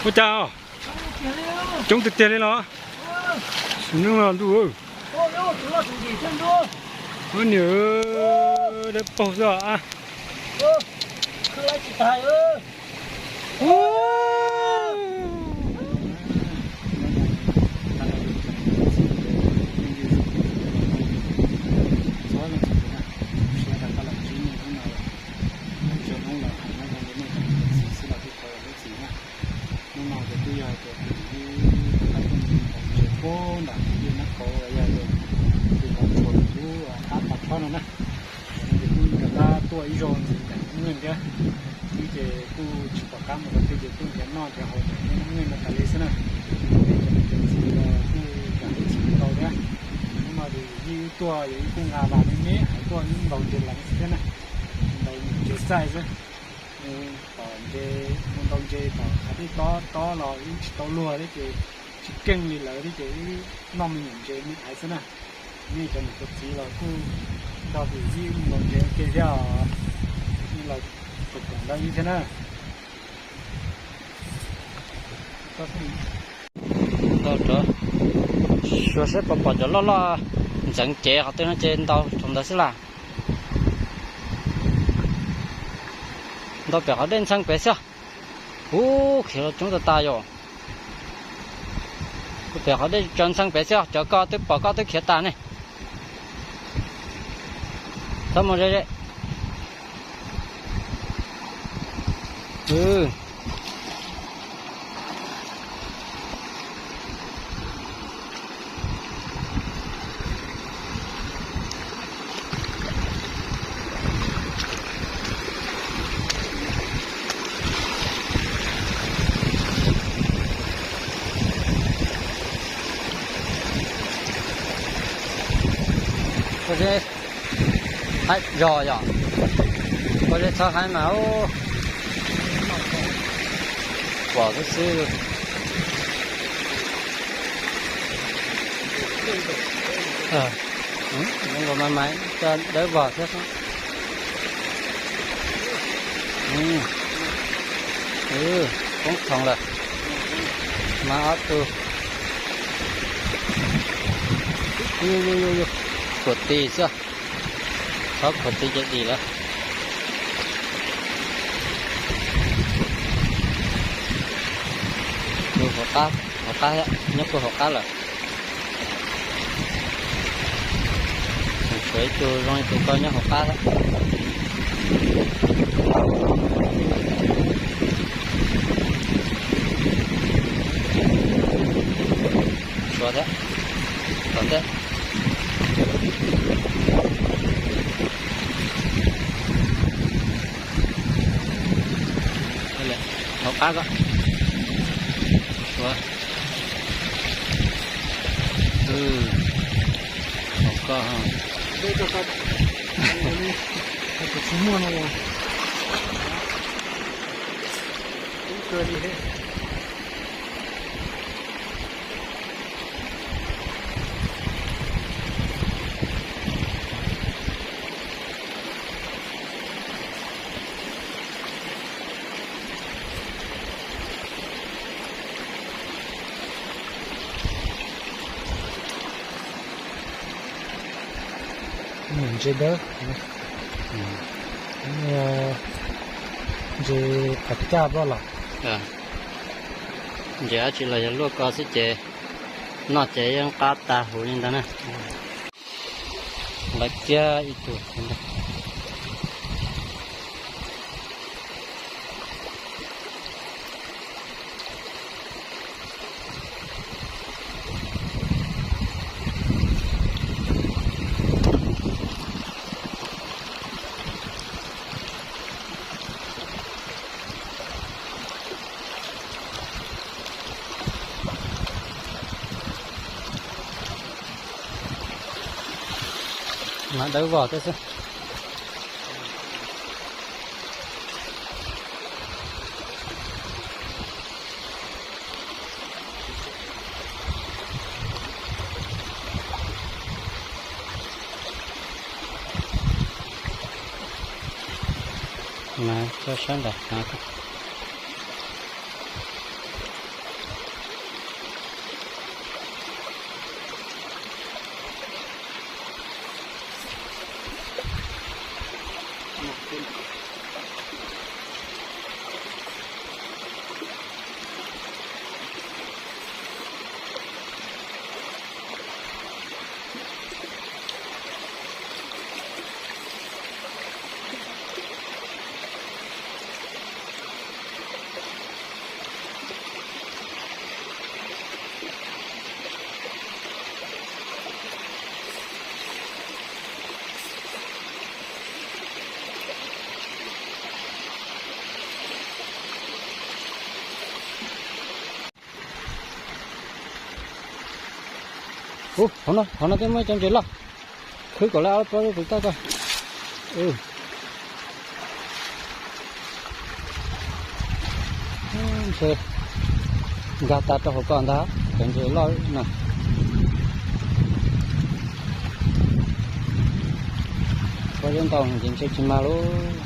Ua cas coob tiag tiag li los? Nws los ntuj, ua niam, dawb paug xwb. Hnub no ces twb yog tias tus ib qab tuaj ntaus ntses puag nram tus dej Nab Kauv los yog tias tus ntaus tshuam tus lub qab pas chob no na. Ces kuj rov qab tuaj ib zaug ntxiv nram Nab Nqeej thiab. Wb ces kuj tsis pom qab mus qhov twg ces kuj nrhiav noj nrhiav haus nram Nab Nqeej no tas li xwb na. Ces cov niam cov txiv los kuj kam lub txim tau thiab. Hnub no ces yij wb tuaj yog wb kuj nqa vas me me hais tuaj wb ntaus ntses leev xwb thiab na. Ntaus ntses txaij xwb. Tom ntses mus ntaus ntses tom hav dej tob tob los wb tsis tau luag thiab ces tsis keej li lawv thiab ces wb noj me nyuam ntses me ntaiv xwb na. Nej cov niam cov txiv los kuj nrog tus yij wb mus ntaus ntses ua ke thiab os. Nej los koom koom nrog wb thiab na. Ntau rov, xyuas saib puas pom cov loj loj ntxeev cev qhov twg no ces ntaus rau ntawd xwb las. Ntaus pem qhov dej ntxhee pem xwb. Ub, khiav los coob tas tas yom. Pem qhov dej tsaws ntxhee pem xwb, cov koj twb pom koj twb khiav tas ne. Txhob mus ze ze. Pob zeb haib zog yom. Pob zeb txhob haib mas ub, pom xwb xwb. Zoo nkaus mas mas cov dawb vog thiab. Poob thoov lawm. Mas ob tug khuam tis xwb. Txhob khuam tis ces dim lawm. Tus hauv qab, hauv qab thiab, nyob puag hauv qab lawm. Tseem tshuav ib tug zoo li tus ko nyob hauv qab thiab. Tshuav thiab, tom ntej. Hauv qab ko. Tshuav. Hauv ko. Tsis muaj no. Ntses dawb, ntses qhov caj poj los. Ntses dab tsi los yog luaj ko xwb ces noj ces yeej qab tas huv li ntawd na. Lawv kiag ib tug. Mas dawb vog thiab xwb. Mas koj sab nram hav ko. Ub, hauv no, hauv no twb muaj cov ntses loj. Khwb kom lawv ob peb lub tus toj ko. Ntshe nkag tas rau hauv ko ntag, cov ntses loj na. Pob zeb ntau ces ntshe tsis mag lauj.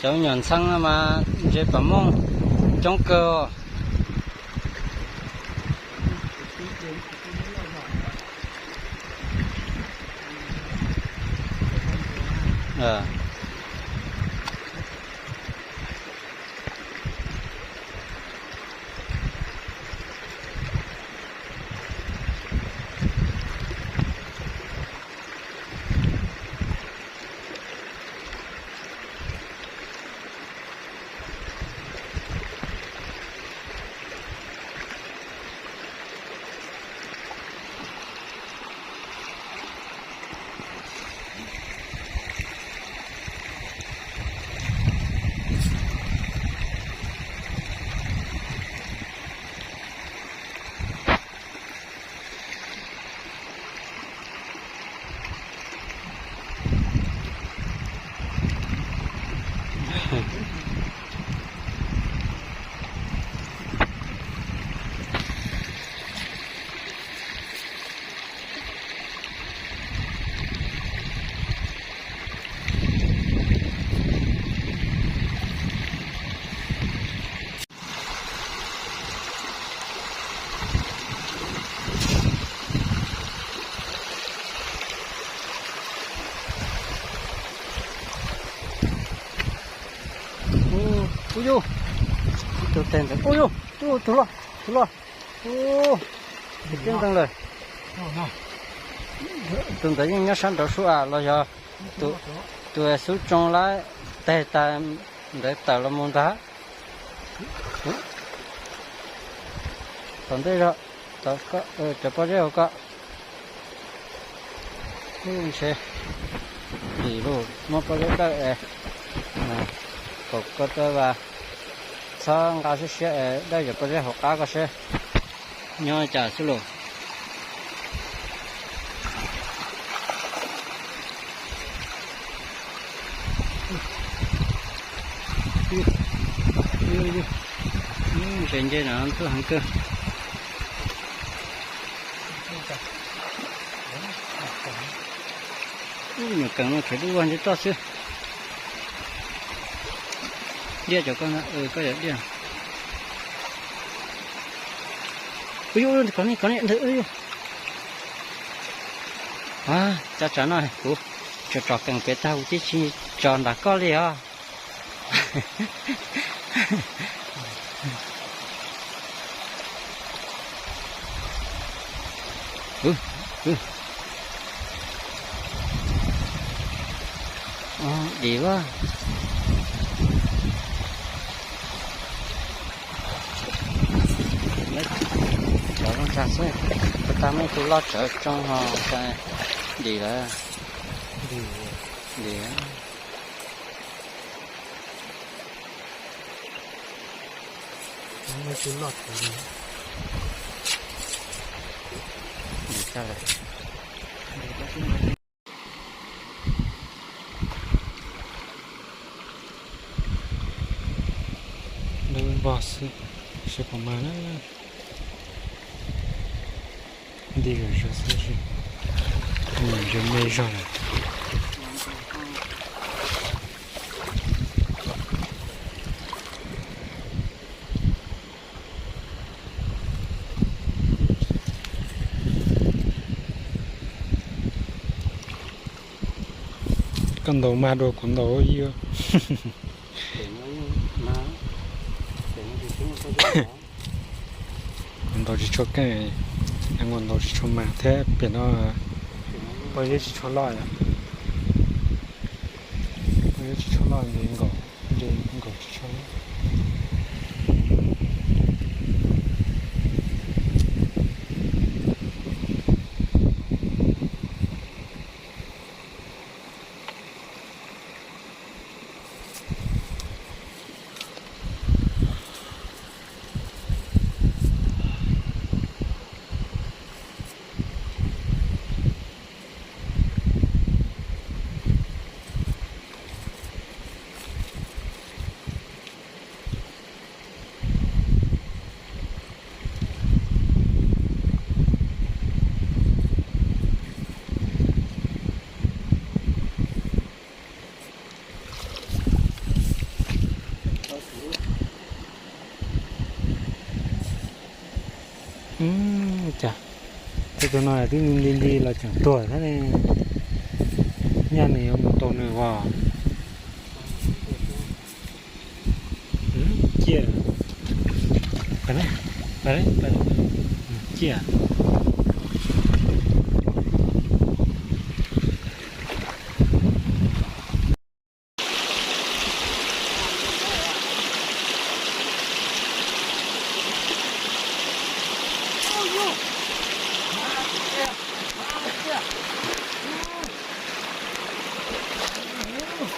Cov nyuam ntxhee mas ntses pam mooj coob kawg. Ub yus, tus teg ntawd, ub yus, ub, tus loj, tus loj, ub, tib nteeg lawm. Tus ntawd yeej nyob sab nraud sub a los yog tus xub tsoo lab teg tas ntawd tawm los mus ntag. Tom ntej zog, cov pob zeb hauv ko. Ntshe dim lug muab pob zeb dawj es, kom ko taw vas txhob nqa siab siab es dawj cov pob zeb hauv qab ko seb nyob cas xwb lauj. Ntses nce no ntxub heev kawg. Ub, nyuam keem no khev dub vag ntsej toj xwb. Diaj cov ko, koj yog diaj. Ub, kov ni, kov ni. Cov tsav no kuv tso tso keem pem tag kuv tib tsis tso nram koj li os. Dim a. Cov zoo tag xwb, puas tag muaj ib tug loj tsawv tsoo ho dim lawm. Dim. Dawb vog xwb, seb puas mag na. Nti zog zog xwb, nws me zog lawm. Koj ntaus mag dua kuv ntaus ib. Kuv ntaus tsis tshua keej, kuv ntaus tsis tshua mag thiab pem no poj yeb tsis tshua loj, poj yeb tsis tshua loj nti nkaus, nti nkaus tsis tshua loj. Cas tej tug no twb nti nti los tseem tuag thiab ne. Nyaj nws yuav mus tau nws os. Ciaj. Ciaj.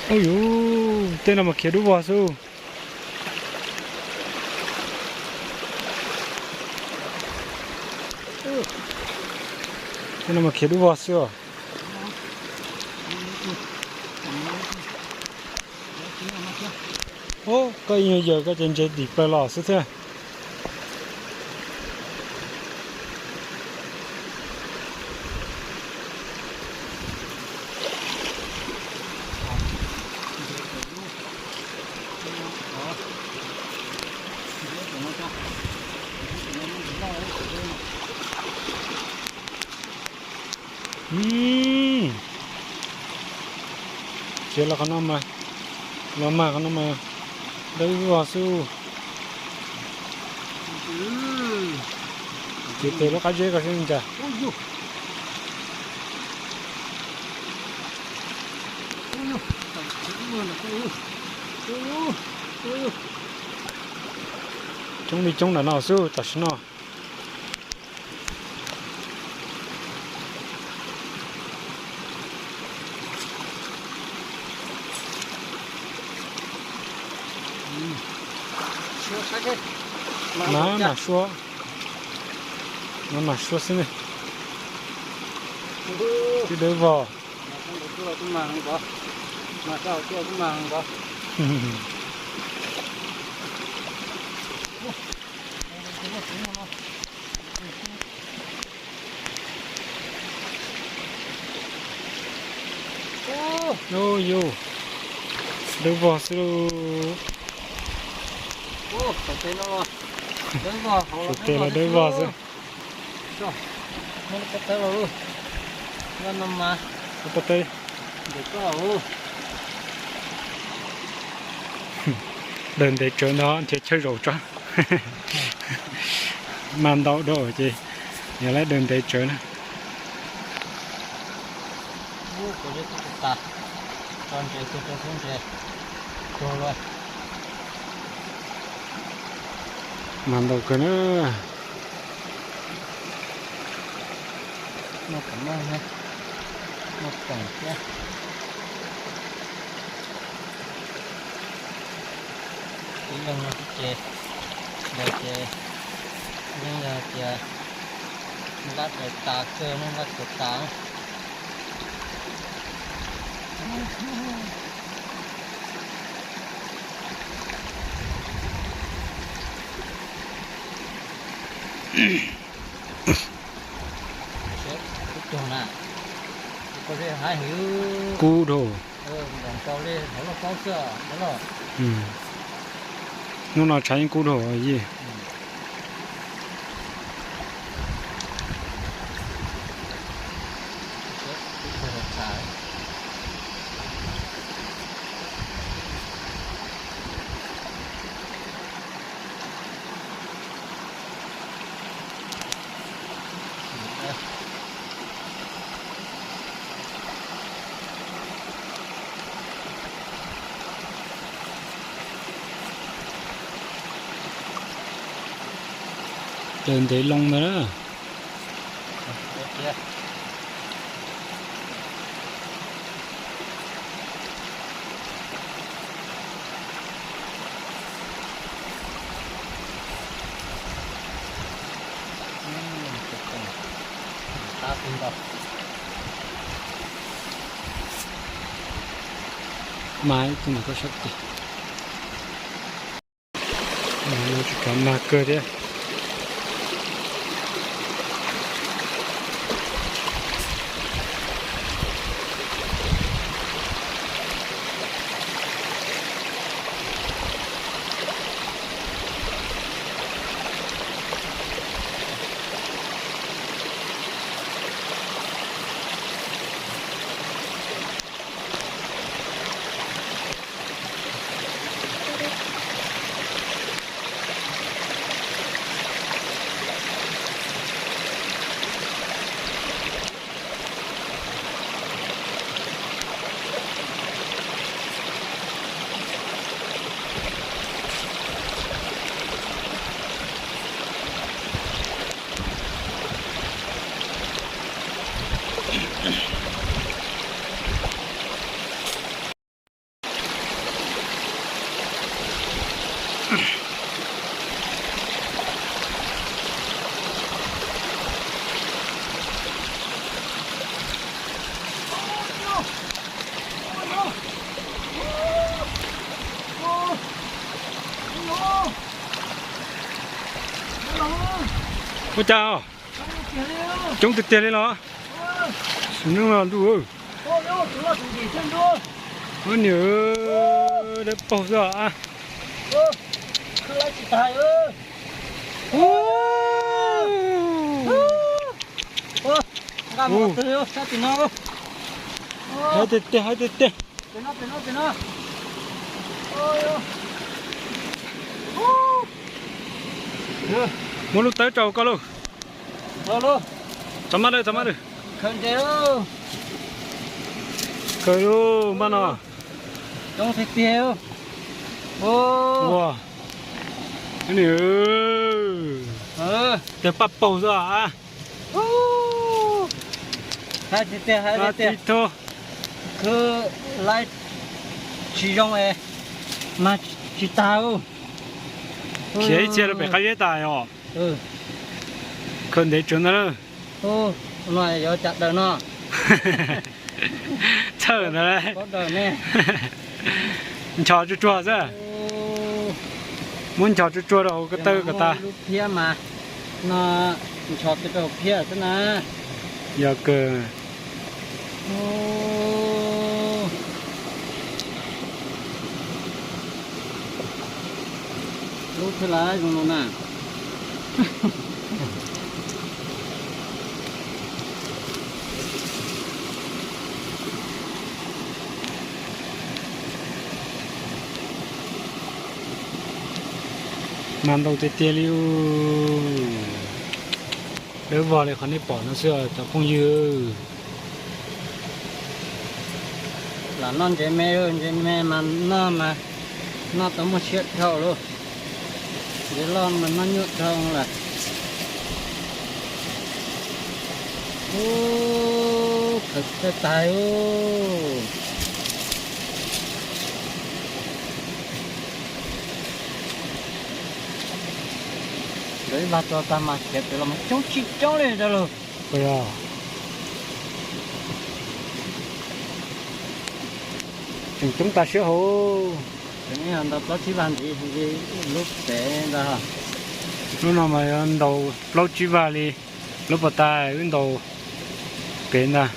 Ub yus, tej no mas khiav dub vog xwb. Tej no mas khiav dub vog xwb os. Ub, koj ib nyuag yawg koj ces ntse dim plaws los xwb thiab. Txiav los qhov no mas, los mag qhov no mas dawb vog xwb. Txiav tes lub qab zeb ko xwb cas. Coob li coob ntawm no xwb tam sim no. Maj mam suab, maj mam suab xwb ne. Twb dawb vog. Ub yus, dawb vog xwb lauj. Tus tes los dawb vog xwb. Pob teb. Daws ntev tsawv ntag, nrhiav chaw zaum tso. Mas ntau dua ces yog lawv daws ntev tsawv na. Tso ntses tuag rau xub ntses tuag luaj. Mas ntau kawg na. Muaj qhov muag, muaj khoom thiab. Ib leeg no tib ce, ntawd ces yeej yog tias lab daws tas kawg, lab daws tas. Kub dhau. Hnub no tshav yeej kub dhau yij. Daws ntev loo ntawd na. Mas ib tug ntawm koj sab tid. Tsis kav mag kawg thiab. Ua cas coob tiag tiag li los? Sim neej los ntuj. Ua niam, dawb paug xwb. Haib tiag tiag, haib tiag tiag. Muab lub tawb rau koj lauj. Txhob mab lawm, txhob mab lawm. Khaws lauj, npaj no. Ua, tiag paj paug xwb. Haib tiag tiag, haib tiag tiag. Khwv laib tsis zoo es mag tsis tag. Khiav ib txhia rau pem qab zeb tas os. Khaws ntev tsawv ntag. Yuav cas daws no. Txhawj ntag. Nchos tsuag tsuag xwb. Muab nchos tsuag tsuag rau hauv ko taw kom tas. Lub phiab mas no nchos tsuag rau hauv phiab xwb na. Yog kawg. Lub thiab lawm zoo no na. Mas ntau tiag tiag li. Dawb vog li qhov nej pom no xwb cov phooj ywg. Lam noj ntses me, ntses me mas noj mas noj tau muaj siab dhau lauj. Ntses loj mas noj nyuaj dhau lawm. Ub, khaws tag ub. Nkawd ib vag tso tag mas khiav pem los mas coob tsis coob li ntawd lauj. Yog tseem coob tas siab hauv. Ntau plaub tsib vag ntxiv li lub pem ntag. Lub no mas yuav ntaus plaub tsib vag li lub pas tas wb ntaus pem ntag.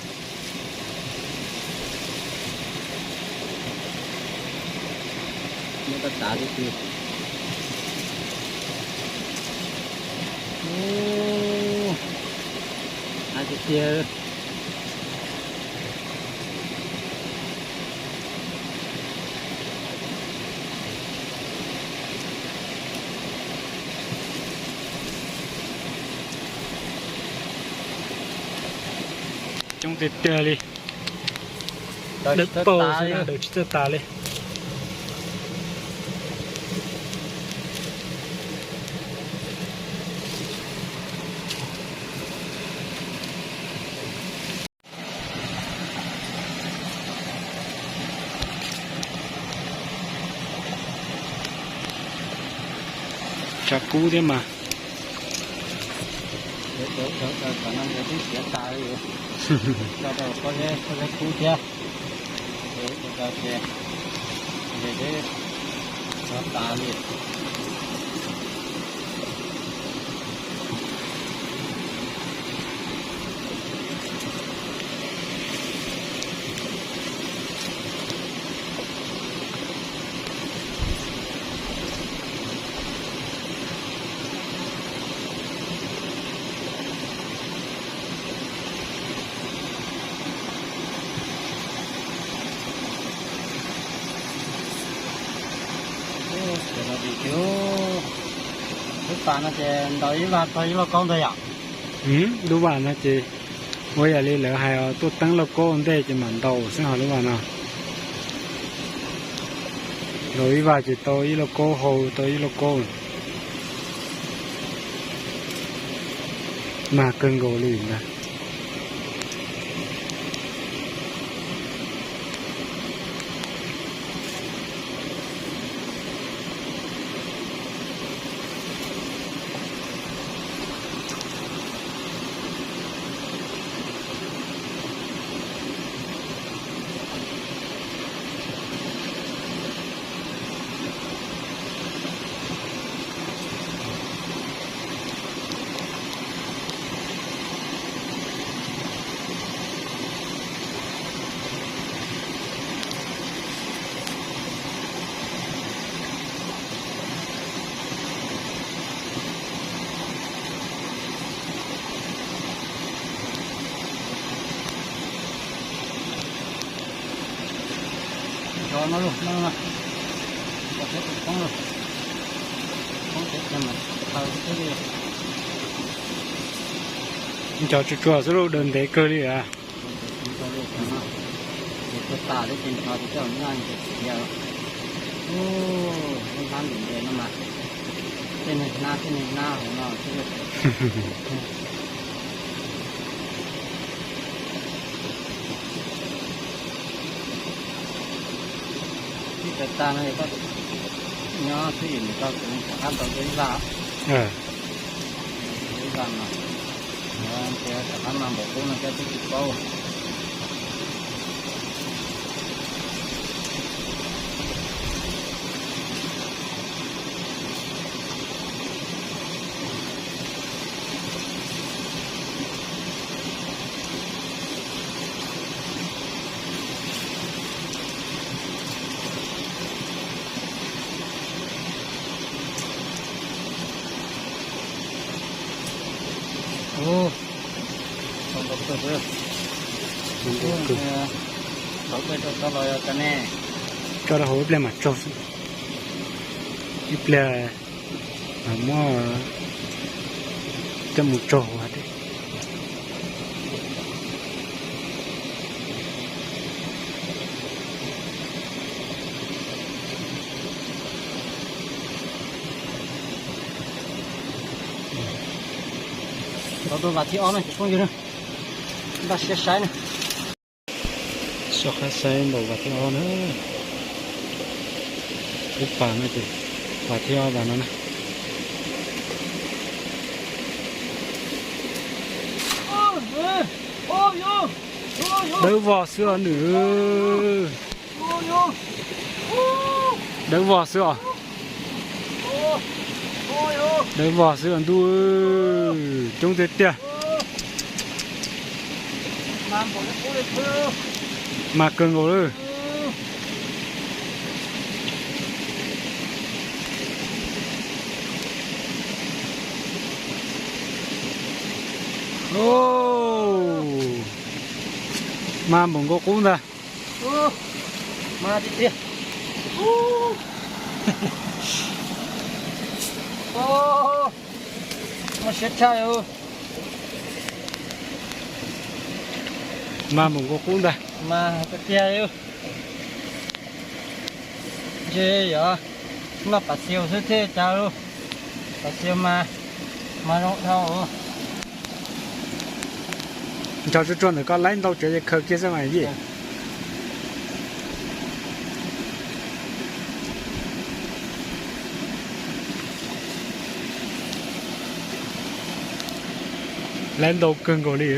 Tiag tiag. Coob tiag tiag li. Dawb paug xwb na, daws tsis txawj tas li. Tshav kub thiab mas. Kub thiab. Lub pas no ces ntaus ib vag txog ib lauj kaub ntag yom. Lub vas no ces ua yam li lawv hais, tuaj teeb lauj kaub ua ntej ces mam ntaus xwb, ho lub vas no ntaus ib vag ces tau ib lauj kaub, hau tau ib lauj kaub. Mag kawg nkaus li ntag. Nco tsuag tsuag xwb lauj, daws ntev kawg li a. Ib tag tag no koj nyob xwb yus nim tau tus rov qab tau ib vaj. Ib vaj mas tias rov qab mas npaum qub no thiab twb tsis paub. Tso rau hauv ib pliag mam tsaug xwb. Ib pliag mam muab coj mus tsaug hauv thiab. Los rau vas thib ob no cov phooj ywg na, npaj siab saib na. Soj qab saib ntaus vas thib ob na. Ub pas no ces vas thib ob vas no na. Dawb vog xwb os nws. Dawb vog xwb os. Dawb vog xwb os ntuj. Coob tiag tiag. Mas kawg nkaus lawm. Mas npaum nkaus qub ntag. Mas tiag tiag. Muaj siab tshaj. Mas npaum nkaus qub ntag. Mas tiag tiag. Ntshe yog noj pas xiaus xwb thiaj cas lauj. Pas xiaus mas, mas zoo dhau. Nrog tsuag tsuag ntawm koj laib ntau tsev ces khaws kiag xwb mas vij. Laib ntau kawg nkaus li.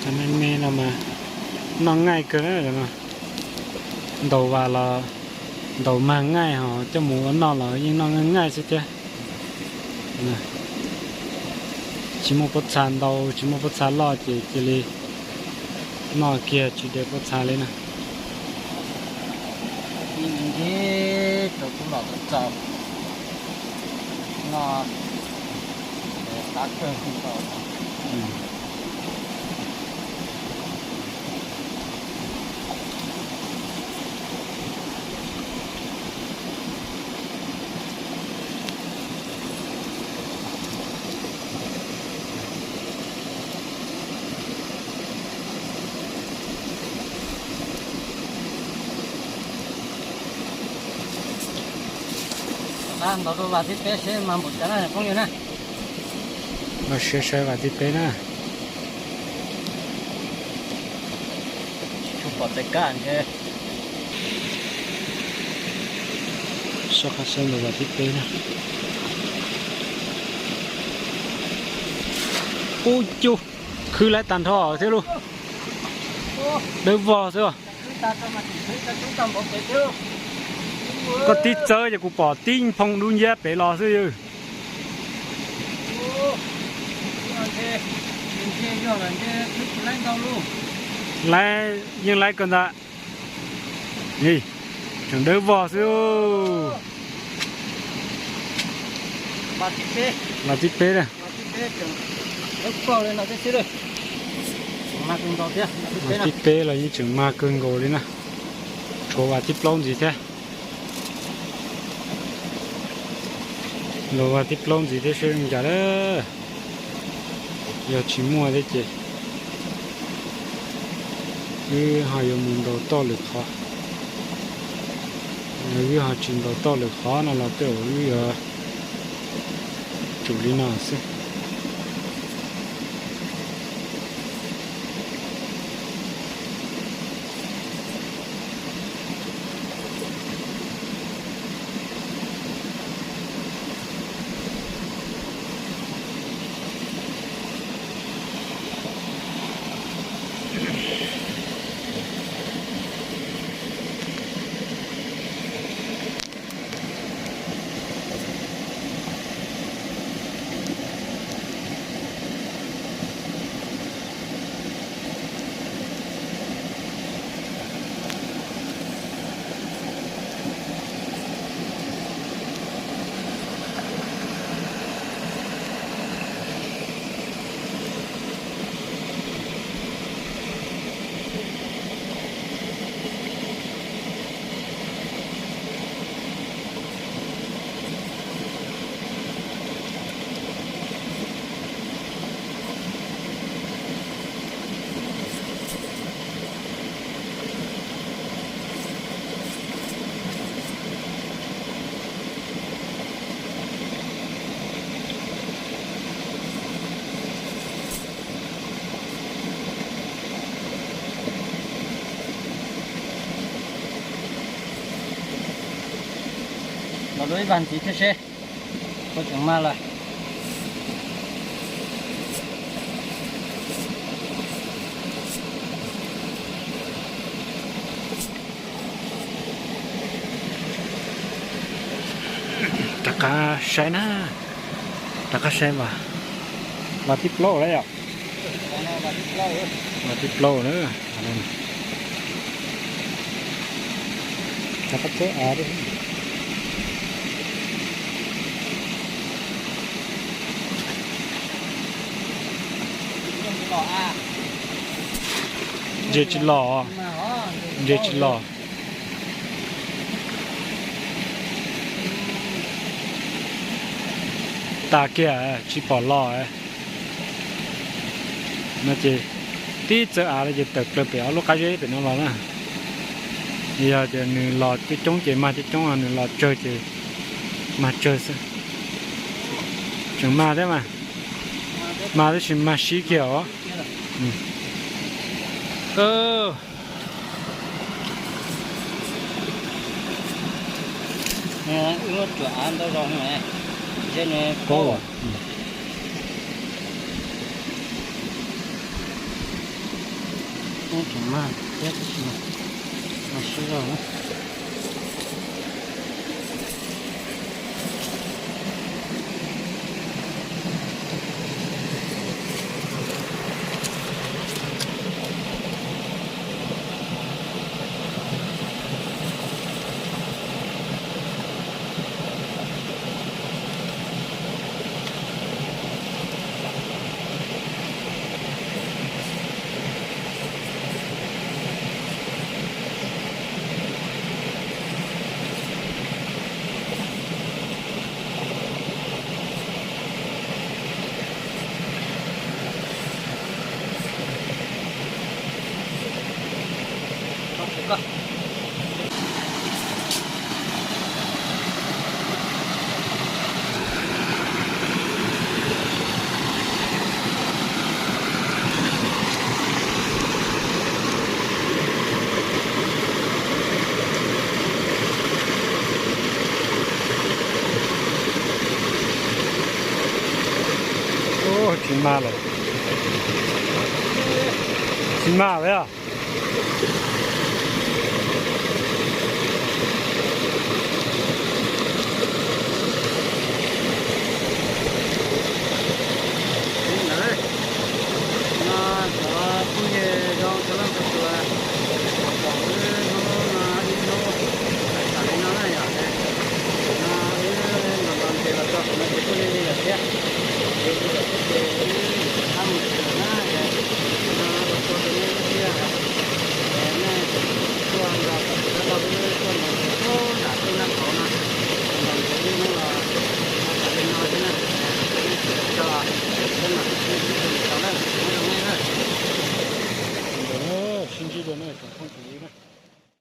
Cov me me no mas noj ngaij kawg na. Ntaus vas los ntaus mag ngaij, ho coj mus ua noj los yeej noj ngaij xwb thiab. Tsis muaj pob txha ntau, tsis muaj pob txha loj ces cia li noj kiag tsis de pob txha li na. Ib me ntsis rau kuv los tau txaus no, qab kawg nkaus. Ntaus rau vas thib peb seb mas npaum cas na phooj ywg na. Los sis saib vas thib peb na. Tsis tshua pom tej kab ntshe. Soj qab saib ntaus vas thib peb na. Ub cug, khwb laib tag nrho thiab lauj. Dawb vog xwb. Koj tib txawb ces kuv pom tib nphoo dub nciab pem los xwb. Laib, yeej laib kawg ntag. Tseem dawb vog xwb. Los thib peb na. Los thib peb los yeej tseem mag kawg nkaus li na. Tshuav vas thib plaub ntxiv thiab. Los vas thib plaub ntxiv thiab seb zoo cas lawm. Yog tsis muaj thiab ces wb ho yuav mus ntaus toj lwm qhov. Yog wb ho tsis ntaus toj lwm qhov no los tej zaum wb yuav tsum li no xwb. Los dua ib vas ntxiv thiab seb puas tseem mag lawm. Rov qab saib na, rov qab saib mas, vas thib plaub lawm yom. Vas thib plaub na. Rov qab txawb av. Ntses tsis los, ntses tsis los. Tas kiag tsis pom los. No ces tib txawb av lawm ces tawm plaws pem ob lub qab zeb pem no los na. Yog tias nws los coob coob ces mag coob coob, nws los tsawg ces mag tsawg xwb. Tseem mag thiab mas, mag tab sis mag sib kiag os. Wb muab tsuam av ntau zog, zeb nws paub. Tseem mag thiab tab sis mag sib zog na. Tsis mag lawm, tsis mag lawm.